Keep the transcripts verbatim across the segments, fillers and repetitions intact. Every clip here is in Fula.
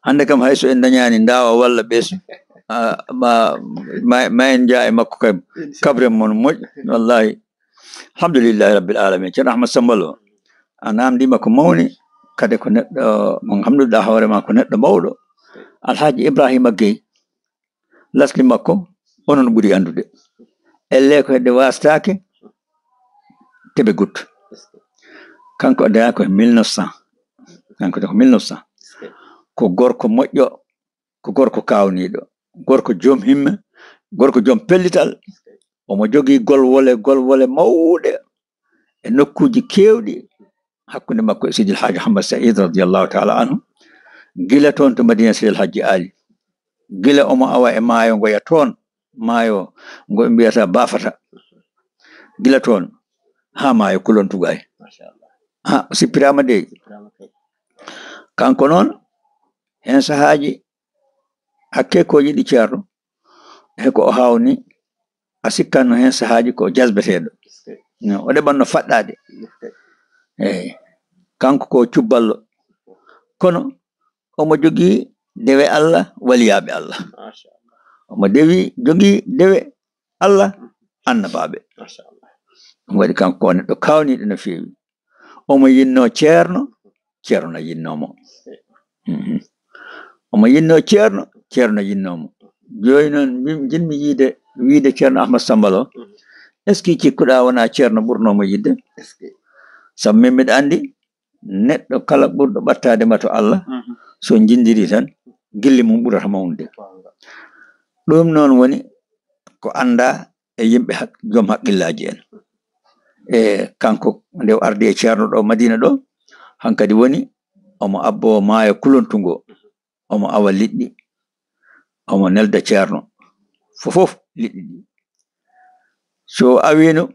Hannde kam, hay so en dañaani ndaawa walla ɓeesu, ah, ma, ma, ma en njaa e makko kay, kabren mon moƴƴo, wallahi. Alhamdulillahi Rabbil Alamin. Ceerno Ahmad Samba Lo, a naamndiima ko mawni, kadi ko neɗɗo, mo ngannduɗaa hoore ma ko neɗɗo mawɗo. Alhaji Ibrahima Gueye, lasli makko, onon ɓuri anndude. Elle ko hedde wastaake, tebe gut. Kanko o dañaa ko e mille neuf cent. Kanko ko mille neuf cent. Ko gorko moƴƴo, ko gorko kaawniiɗo, gorko joom himme, gorko joom pellital. Omo jogii golwole, golwole mawɗe e nokkuuji keewɗi hakkunde makko e Sidil Haaji Hamad Saïd radiyallahu taala anhu. Gila toon to Madina Sidil Hajji Ali. Gila omo awa e maayo ngoya toon, maayo ngo ɓe mbiyata Bafata. Gila toon haa maayo Kulon Tugay. Machallah. Ha, o sippiraama dey. Sippiraama kay. Kanko noon, heen sahaaji, hakke ko yiɗi Ceerno, he ko o haawni, a sikkanno heen sahaaji ko o jasbeteeɗo. No, o ɗeɓanno faɗɗaade. Eey, kanko ko cubballo. Kono omo jogii dewe Allah, waliyaaɓe Allah. Machallah. Omo dewi, jogii dewe Allah, annabaaɓe. Machallah. Ɗum waɗi kanko ko neɗɗo kaawniiɗo no feewi. Omo yinnoo Ceerno, Ceerno na yinnoo mo. Mhm. Omo yinnoo Ceerno, Ceerno na yinnoo mo. Jooni noon, min njiɗmi yiide, wiide Ceerno Ahmad Samba Lo, est-ce que cikkuɗaa wonaa Ceerno ɓurnoo mo yiɗde? Est-ce que? Sabu min mbiɗa anndi, neɗɗo kala ɓurɗo ɓattaade ma to Allah, mhm, so njinndiri tan, gilli mum ɓurata mawnude. Ɗum noon woni ko anndaa e yimɓe haq-, joom haqqillaaji en. E kanko, nde o ardi e Ceerno ɗo Madina ɗo, hankadi woni omo abbo maayo Kulontu ngo, omo awa liɗɗi, omo nelda Ceerno. Fofof liɗɗi ɗi. So o awiino,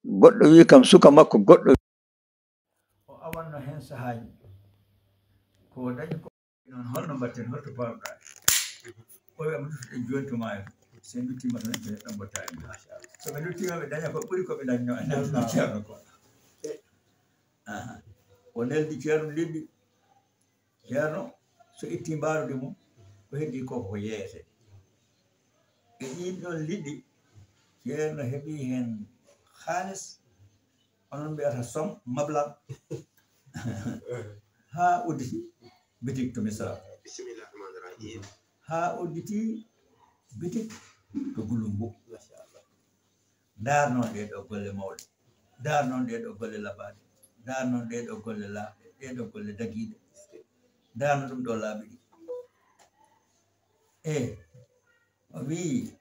goɗɗo wi kam suka makko, goɗɗo o awanno heen sahaaji. Ko o dañi ko noon, holno mbaɗten, holto paruɗaa? O wiya, mo duttuɗen jooni to maayo. So en duttiima tan, en ɓe ɗon mbottaani. So ɓe duttiima, ɓe daña ko ɓuri ko ɓe dañno e nder Ceerno ko. Aha. O neldi Ceerno liɗɗi. Ceerno, so itti mbarude mum, ko heddi ko, ko yeeyete. E ɗiin ɗoon liɗɗi, Ceerno heɓi heen haalis, onon mbiyata somme, mablag, haa udditi bitik to Misra. Bismillahir Rahmanir Rahim. Haa udditi bitik to Gulumbu. Machallah. Ndaar noon ɗee ɗoo golle mawɗe. Ndaar noon ɗee ɗoo golle labaaɗe. Ndaar noon ɗee ɗoo golle laaɓɗe, ɗee ɗoo golle dagiiɗe. Ndaar no ɗum ɗoo laaɓi ɗi. E o wiyi,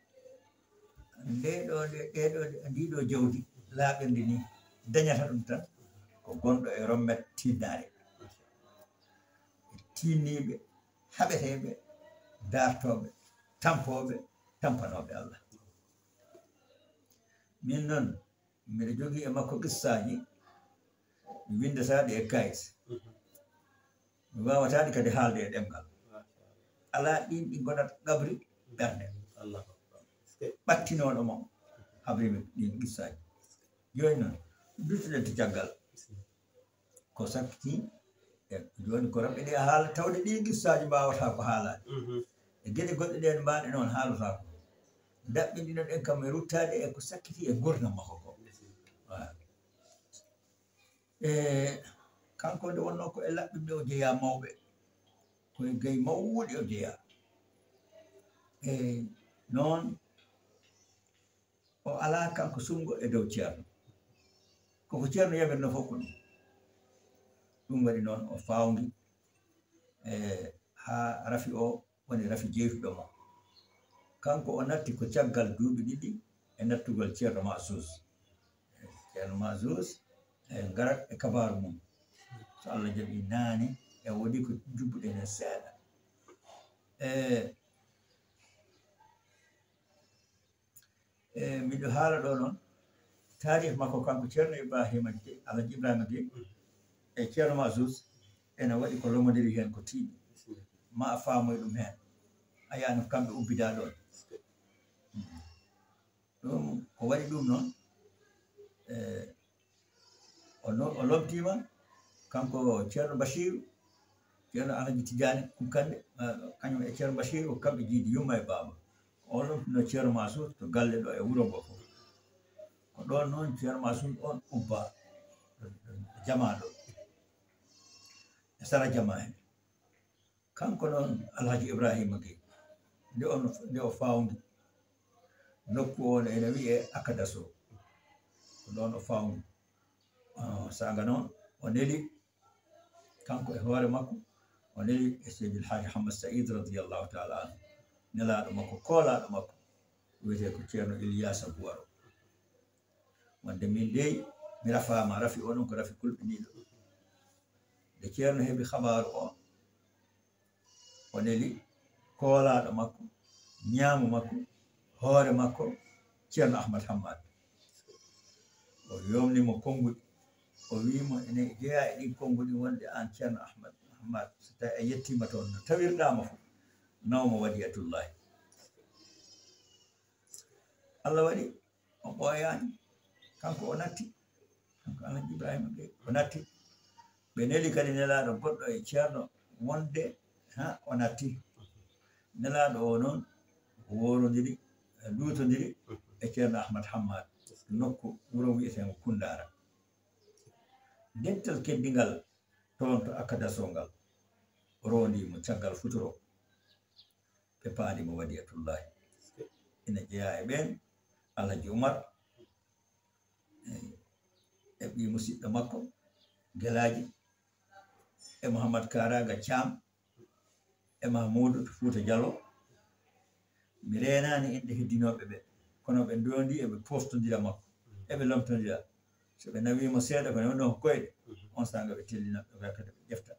ndee ɗoo, nde, ɗee ɗoo, ndii ɗoo jawdi laaɓirndi nii, dañata ɗum tan ko gonɗo e rommet tiinnaare. E tiinniiɓe, haɓeteeɓe, daartooɓe, tampooɓe, tampanooɓe Allah. Min noon, mbiɗa jogii e makko qissaaji, mi winndataa ɗi e kayit. Mi waawataa ɗi kadi haalde e ɗemngal. Alaa ɗiin ɗi ngonat qabri ɓernde. Allahu Akbar. Ɓattinooɗo mo habri mi ɗiin qissaaji. Jooni noon, duttuɗen to caggal. Ko sakkiti, e jooni ko rewɓe ɗe haala, tawde ɗii qissaaji mbaawataa ko haalaade. Mhm. E geɗe goɗɗe ɗeen mbaaɗe noon haalataako. Daɓɓinɗino ɗen kam e ruttaade e ko sakkiti e nguurndam makko ko. Waaw. E kanko nde wonnoo ko e laɓɓinɓe o jeyaa mawɓe. Ko e gayi mawɗi o jeyaa. E noon, o alaa kanko sunngo e dow Ceerno. Koko Ceerno yamirnoo fof ko ɗum. Ɗum waɗi noon o faawndi, e, haa rafi o woni rafi jeytuɗo mo. Kanko o natti ko caggal duuɓi ɗiɗi e nattugol Ceerno Mahsuus. Ceerno Mahsuus, e, ngarat e kabaaru mum. So Allah jaɓi naane, e woodi ko jubbuɗen heen seeɗa. E, E, miɗo haala ɗo noon, taarih makko kanko Ceerno Ibrahima Ge-, Alhaji Ibrahima Gueye, e Ceerno Mahsuus, ene waɗi ko lomodiri heen ko tiiɗi. Ma a faamoy ɗum heen. A yiya no kamɓe ubbidaa ɗoon. Ɗum ko waɗi ɗum noon, e, O no-, o lomtiima, kanko Ceerno Basiiru, Ceerno Alhaji Tijaani Kunkande, kañum e Ceerno Basiiru, ko kamɓe jiidi yumma e baaba. Oɗon no Ceerno Mansuur to galle ɗo e wuro ngo fof. Ko ɗoon noon Ceerno Mansuur on ubba jamaa ɗo. E sara jamaa heen. Kanko noon Alhaji Ibrahima Gey, nde on, nde o fawndi nokku on ene wiyee Akadaso. Ko ɗoon o fawndi. Ah, saanga noon o neli kanko e hoore makko, o neli e Seydil Haaji Hamad Saïd radiyallahu taala anhu, nelaaɗo makko, koolaaɗo makko, wiyetee ko Ceerno Iliyasa Buwaro. Wonde min dey, mi rafaama, rafi o noon ko rafi kulɓiniiɗo. Nde Ceerno heɓi habaaru o, o neli koolaaɗo makko, ñaamo makko, hoore makko, Ceerno Ahmad Hammad. O yomni mo konnguɗi. O wii mo, ene jeyaa e ɗin konnguɗi wonde aan Ceerno Ahmad Hammad, so tawi a yettiima toon, no tawirɗaa mo fof, naw mo Wadiyatullahi. Allah waɗi o ɓooyaani, kanko o natti, kanko Alhaji Ibrahima Gey, o natti. Ɓe neli kadi nelaaɗo goɗɗo e Ceerno wonde, ha, o natti. Nelaaɗo o noon woorondiri, luutondiri e Ceerno Ahmad Hammad, nokku wuro wiyeteengo Kunndaara. Dental keddingal toon to Akadaso ngal, o roondii mo caggal futuro. Ɓe paandi mo Wadiyatullahi. Ina jeyaa e ɓeen Alhaji Umar, e, e ɓii musidɗo makko, Gelaaji, e Mouhamad Karaga Thiam, e Mahmoudou to Fouta Diallo. Mi reenaani inɗe heddinooɓe ɓe, kono ɓe ndoondi eɓe pooftondira makko, eɓe lomtondira. So ɓe nawii mo seeɗa, ko newno ko koyɗe, on saanga ɓe tellina, ɓe ngarta, ɓe ƴefta.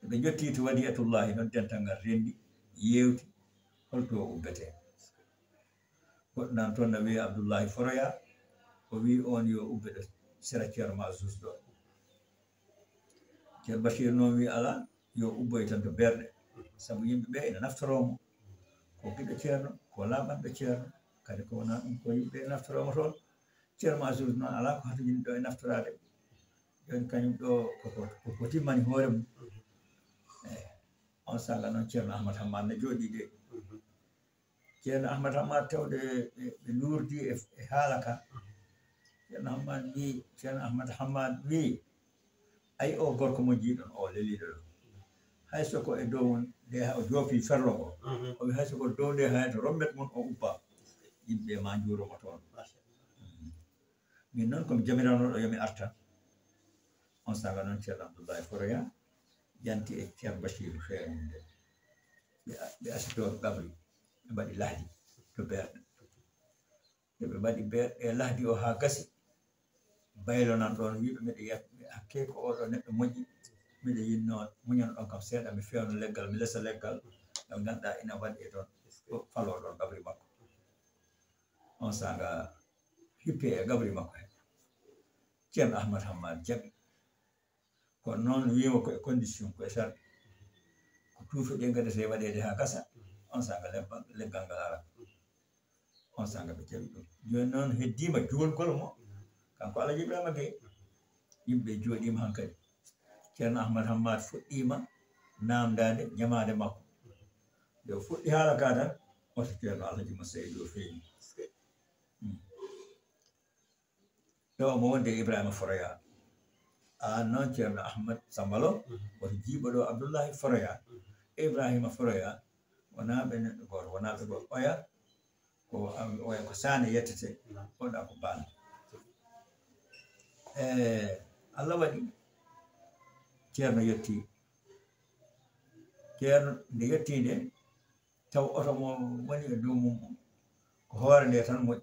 Ɓe njottii to Wadiyatullahi noon, dental ngal renndi, yeewti, holto o ubbetee. Goɗɗo nan toon na wiyee Abdullahi Foroya, o wii oon yo ubbe ɗo sera Ceerno Mansuur ɗo. Ceerno Basiiru noon wii alaa, yo ubboy tan to Beerɗe, sabu yimɓe ɓe ina naftoroo mo. Ko giɗo Ceerno, ko laaɓanɗo Ceerno, kadi ko wonaa ɗum ko yimɓe ɓe naftoroo mo toon. Ceerno Mansuur noon alaa ko hatojini ɗo e naftoraade. Jooni kañum ɗo ko, ko, ko, ko timmani hoore mum. Eey. On saanga noon Ceerno Ahmad Hammad ne jooɗii de. Ceerno Ahmad Hammad tawde ɓe, ɓe luurdi e, e haala ka. Ceerno Hammad wii, Ceerno Ahmad Hammad wii, "Ay, o gorko mo njiiɗon o leliiɗo ɗo. Hay so ko e dow nde ha o joofi ferlo ngo." Mhm. O wii, "Hay so ko dow nde hay to rommet mum o ubba. Yimɓe ma njuuro mo toon." Min noon ko mi jamiranooɗo yo mi artan. On saanga noon Ceerno Abdullahi Foroya yanti e Ceerno Basiiru feere mum nde. Ɓe, ɓe asi toon qabri, ɓe mbaɗi lahdi to Beerɗe. Nde ɓe mbaɗi Beerɗe lahdi o haa gasi, baylo nan ɗoon, wiiɓe, "Miɗo yiyat hakke ko oɗo neɗɗo moƴƴi, miɗo yinnoo muñan ɗon kam seeɗa, mi fewna leggal, mi lesa leggal, ngal ngannduɗaa ina waɗi e toon, ko faloo ɗoon qabri makko." On saanga hippe e qabri makko he. Ceerno Ahmad Hammad jaɓi. Kono noon wiima ko e condition, ko e sarɗi. Ko tuufe ɗe ngadete waɗeede haa gasa, on saanga lebba-, leggal ngal ara. On saanga ɓe jaɓi ɗum. Jooni noon heddiima juulgol mo, kanko Alhaji Ibrahima Gey. Yimɓe jooɗiima hankadi. Ceerno Ahmad Hammad fuɗɗiima naamndaade ñamaande makko. Nde o fuɗɗi haala ka tan, oto Ceerno Alhaji Mo Seydi o feeñi. Hmm. Ɗo omo wonde e Ibrahima Foroya. Aan noon Ceerno Ahmad Sambalo, mhm, woto jiiɓo ɗo Abdullahi Foroya. Mhm. Ibrahima Foroya, wonaa ɓe neɗɗo gooto, wonaa ɓe gooto. Oya ko, oya ko Saane yettete, naam, oɗa ko Baal. E, Allah waɗi Ceerno yettii. Ceerno nde yettii nde, taw oto mo woni e dow mum, ko hoore nde tan moƴƴi.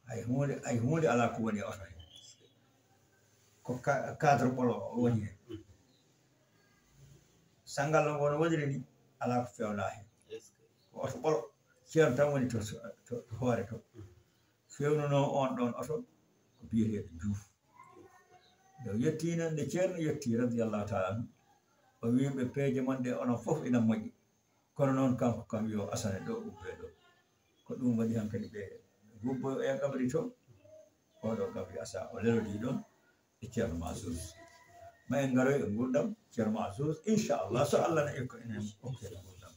Hay huunde, hay huunde alaa ko woni e oto he. Ko ka-, cadre ɓolo o woni heen. Sanngal noon won woniri ni, alaa ko feewnaa heen. Ko oto ɓolo, Ceerno tan woni to, to, to hoore to. Feewnunoo oon ɗoon oto ko biyeteeɗo Juuf. Nde o yettii noon, nde Ceerno yettii, radiyallahu taala anhu, o wii ɓe, "Peeje mon ɗe onon fof ina moƴƴi. Kono noon kanko kam yo asane ɗo, ubbee ɗo." Ko ɗum waɗi hankadi ɓe ngubboyo e qabri to. Oɗo qabri asa o lelodii ɗoon e Ceerno Mansuur. Ma en ngaroy e nguurndam Ceerno Mahsus, inchallah, so Allah na ekko enen okkete nguurndam.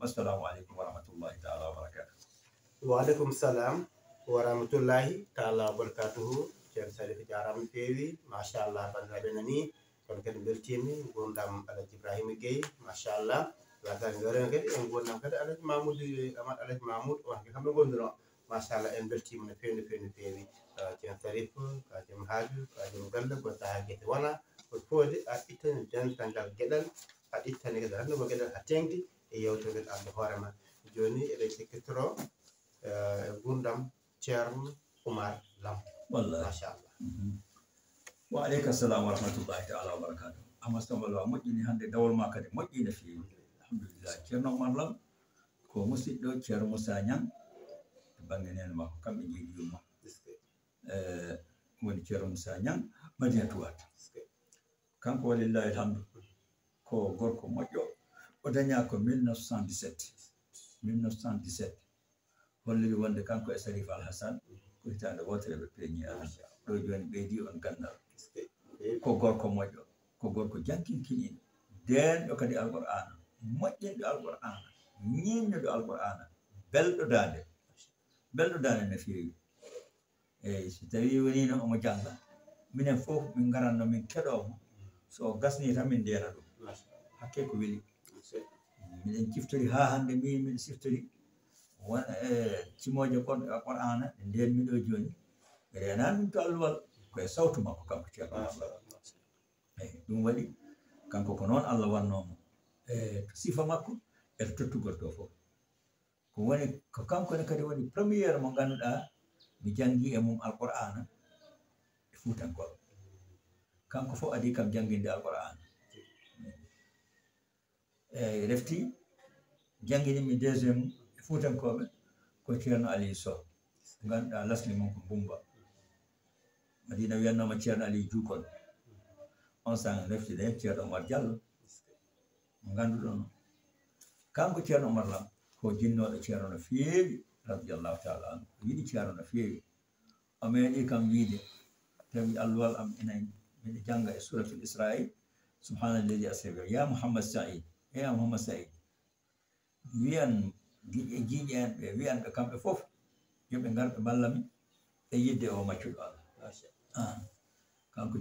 Wassalamu aleykum wa rahmatullahi taala wa barakatuh. Wa aleykum salam wa rahmatullahi taala wa barakatuhu. Ceerno Sarif jaaraama no feewi, machallah, banndiraaɓe nani. Kono kadi mbeltiimi nguurndam Alhaji Ibrahima Gueye, machallah. Laataani ngaroy kadi e nguurndam kadi Alhaji Mamoudou, Amat Alhaji Mamoudou, on ko kamɓe ngondunoo. Machallah, en mbeltiima no feewi, no feewi, no feewi. Ah, Ceerno Sarif, ka joom haaju, ka joom galle, ko tahaa gese wona, ko foodi a ittani dental ngal geɗal, a ittani geɗal, hannde ko geɗal a teŋti e yewtere ngal arde hoore ma. Jooni eɗen cekkitoro, eh, e nguurndam Ceerno Oumar Lam. Wallahi. Machallah. Mhm. Wa aleyka salam wa rahmatullahi taala wa barakatuh. Amma Samba Lo, a moƴƴini hannde, dawol ma kadi moƴƴi no feewi. Alhamdulillah. Ceerno Oumar Lam ko musidɗo Ceerno Moussa Niang to bannge neene makko, kamɓe njeeɗi yumma. Eh, woni Ceerno Moussa Niang, Madinatu Wade. Kanko, walillahi alhamdu, ko gorko moƴƴo. O dañaa ko mille neuf cent dix-sept. Mille neuf cent dix-sept. Holliri wonde kanko e Sarif Al Hassan ko hitaande wootere ɓe peeñi Allah. Ɗo jooni ɓeydi on ganndal. Ko gorko moƴƴo, ko gorko jankinkiniiɗo, deenɗo kadi Alqur'aana, moƴƴinɗo Alqur'aana, ñiiññuɗo Alqur'aana, belɗo daande. Belɗo daande no feewi. Eyi, so tawii woniino omo jannga, minen fof min ngaratno min keɗoo mo. So o gasnii tan min ndeena ɗum. Hakke ko weli. Miɗen ciftori haa hannde, miin miɗo siftori won, e, cimooje gonɗe e Qur'aana ɗe ndeenmi ɗo jooni. Mi reenaani ɗum to alluwal, ko e sawtu makko kanko Ceerno Oumar Lam. Eyi, ɗum waɗi kanko ko noon Allah wannoo mo. E, to sifa makko, e to tottugol to fof. Ko woni, ko kanko ne kadi woni première mo ngannduɗaa mi janngii e mum Alqur'aana e Fuutankooɓe. Kanko fof adii kam jannginde Alqur'aana. Eyi, refti janngini mi deuxième e Fuutankooɓe ko Ceerno Aliou Sow. Ngannduɗaa lasli mum ko Mbumba. Madina wiyannooma Ceerno Aliou Juukol. On saan refti de Ceerno Oumar Diallo. Mo ngannduɗon, kanko Ceerno Oumar Lam ko jinnooɗo Ceerno no feewi, radiyallahu taala anhu. O yiɗi Ceerno no feewi. O meeɗi kam wiide, tawi alluwal am ina, miɗo jannga e Suratul Isra'i, "Subhaana alladi asra bi, ya Muhammad Saïd, e ya Muhammad Saïd." Wiyan giƴe, jiiƴe en ɓe, wiyan ɓe kamɓe fof, yo ɓe ngar ɓe mballa mi e yidde o maccuɗo Allah. Ah, kanko